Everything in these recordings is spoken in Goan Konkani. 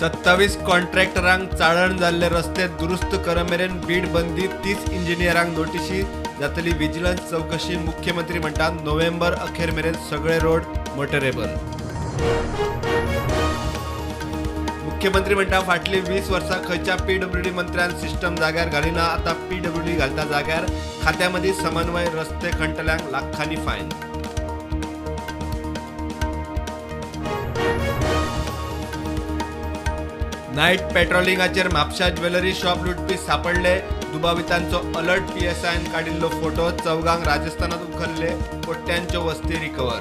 27 कॉन्ट्रॅक्टरांक चाळण जाल्ले रस्ते दुरुस्त करमेरेन बीड बंदी, 30 इंजिनियरांक नोटिशी, जातली विजिलन्स चवकशी. मुख्यमंत्री म्हणटा नोव्हेंबर अखेर मेरेन सगळे रोड मोटरेबल. मुख्यमंत्री म्हणटा फाटलीं 20 वर्सां खंयच्या पीडब्ल्यूडी मंत्र्यान सिस्टम जाग्यार घालिना, आतां पीडब्ल्यूडी घालता जाग्यार. खात्यामदीं समन्वय, रस्ते खणटल्यांक लाखांनी फायन. नायट पेट्रोलिंगाचेर म्हापशा ज्वेलरी शॉप लुटपी सापडले. दुबावितांचो अलर्ट पीएसआयन काडिल्लो फोटो. चवगांक राजस्थानात उखल्ले. कोट्यांच्यो वस्ती रिकवर.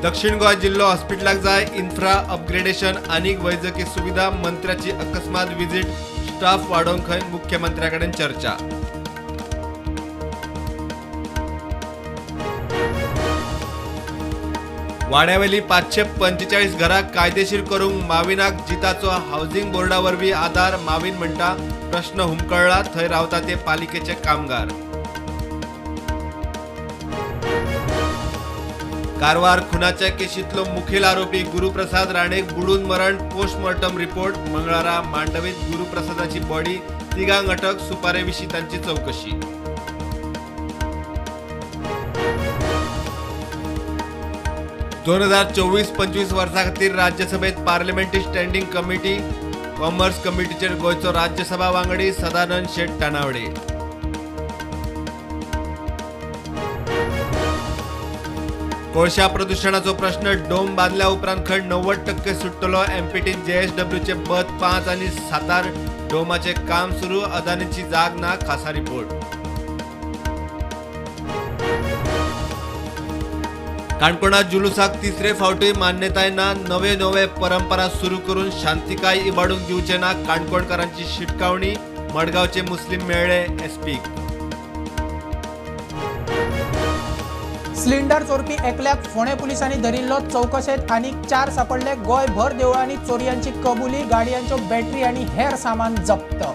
दक्षिण गोवा जिल्हो हॉस्पिटलाक जाय इन्फ्रा अपग्रेडेशन, आनीक वैजकी सुविधा. मंत्र्याची अकस्मात विजीट, स्टाफ वाडोवंक खंय मुख्यमंत्र्याकडेन चर्चा. वाड्यावेली 545 घरां कायदेशीर करूंक माविनाक जिताचो हावसिंग बोर्डा वरवीं आदार. माविन म्हणटा प्रश्न हुमकळ्ळा, थंय रावता ते पालिकेचे कामगार. कारवार खुनाच्या केशींतलो मुखेल आरोपी गुरुप्रसाद राणेक बुडून मरण, पोस्टमॉर्टम रिपोर्ट. मंगळारा मांडवीत गुरुप्रसादाची बॉडी. तिगांक अटक, सुपारे विशीं तांची चवकशी. 2024-25 वर्सा खातीर राज्यसभेत पार्लमेंटरी स्टँडिंग कमिटी कॉमर्स कमिटीचेर गोंयचो राज्यसभा वांगडी सदानंद शेट तानावडे. कोळशा प्रदुशणाचो प्रश्न डोम बांदल्या उपरांत खंय 90% सुट्टलो. एमपीटी जेएसडब्ल्यूचे बथ 5 आनी 7 डोमाचे काम सुरू. अदानीची जाग ना, खासा रिपोर्ट. काणकोणात जुलूसाक तिसरे फावटी मान्यताय ना. नवे नवे परंपरा सुरू करून शांतिकाय इबाडूंक दिवचे ना, काणकोणकारांची शिटकावणी. मडगांवचे मुस्लीम मेळ्ळे एसपीक. सिलिंडर चोरपी एकल्याक फोंडें पुलिसांनी धरिल्लो. चवकशेंत आनीक 4 सापडले. गोंयभर देवळांनी चोरयांची कबुली. गाडयांच्यो बॅटरी आनी हेर सामान जप्त.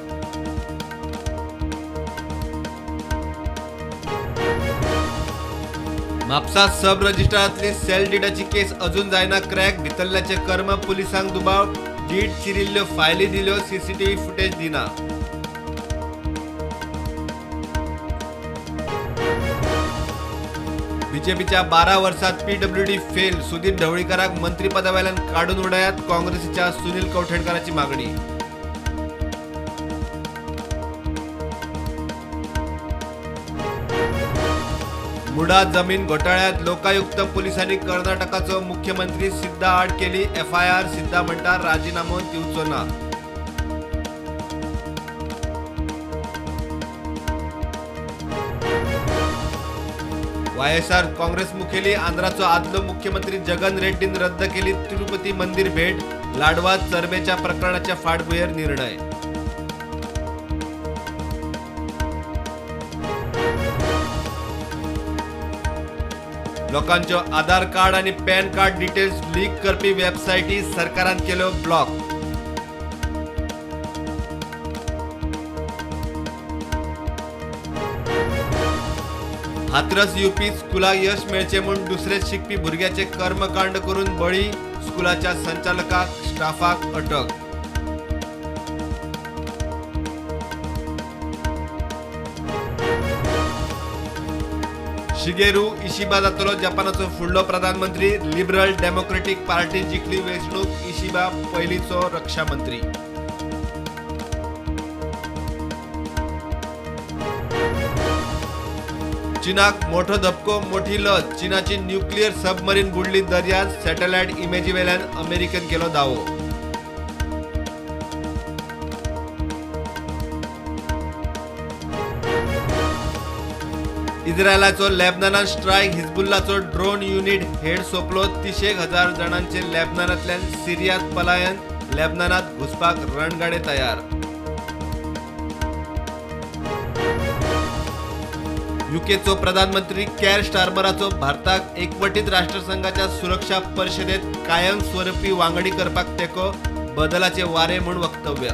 म्हापसा सब रजिस्ट्रारांतली सेल डिडाची केस अजून जायना क्रॅक. भितरल्याचे कर्म, पुलिसांक दुबाव. डीड चिरिल्ल्यो फायली दिल्यो, सीसीटीव्ही फुटेज दिना. बीजेपीच्या 12 वर्सात पीडब्ल्यूडी फेल. सुधीर ढवळीकाराक मंत्रीपदावेल्यान काडून उडयात, काँग्रेसीच्या सुनील कवठणकाराची मागणी. मुडा जमीन घोटाळ्यात लोकायुक्त पोलिसांनी कर्नाटकाचो मुख्यमंत्री सिद्धा आड केली एफआयआर. सिद्धा म्हणटा राजीनामो दिवचो ना. वायएसआर काँग्रेस मुखेली आंध्राचो आदलो मुख्यमंत्री जगन रेड्डीन रद्द केली तिरुपती मंदिर भेट. लाडवा चरबेच्या प्रकरणाच्या फाटभुंयेर निर्णय. लोकांच्यो आधार कार्ड आणि पॅन कार्ड डिटेल्स लीक करपी वेबसायटी सरकारान केल्यो ब्लॉक. हाथरस यूपी स्कुलाक यश मेळचें म्हूण दुसरेंत शिकपी भुरग्याचे कर्मकांड करून बळी, स्कुलाच्या संचालकाक स्टाफाक अटक. शिगेरू इशिबा जातलो जपानाचो फुडलो प्रधानमंत्री. लिबरल डेमोक्रेटिक पार्टी जिखली वेंचणूक. इशिबा पयलींचो रक्षा मंत्री. चीनाक मोठो धपको, मोठी लज. चीनाची न्यूक्लियर सबमरीन बुडली दर्यांत. सॅटेलायट इमेजीवेल्यान अमेरिकेन केलो दावो. इस्रायलाचो लेबनानात स्ट्रायक, हिजबुल्लाचो ड्रोन युनिट हेड सोंपलो. 30,000 जाणांचे लेबनानांतल्यान सिरियांत पलायन. लेबनानात घुसपाक रणगाडे तयार. युकेचो प्रधानमंत्री केअर स्टारमराचो भारताक एकवटीत राष्ट्रसंघाच्या सुरक्षा परिशदेत कायमस्वरूपी वांगडी करपाक तेंको. बदलाचे वारे म्हूण वक्तव्य.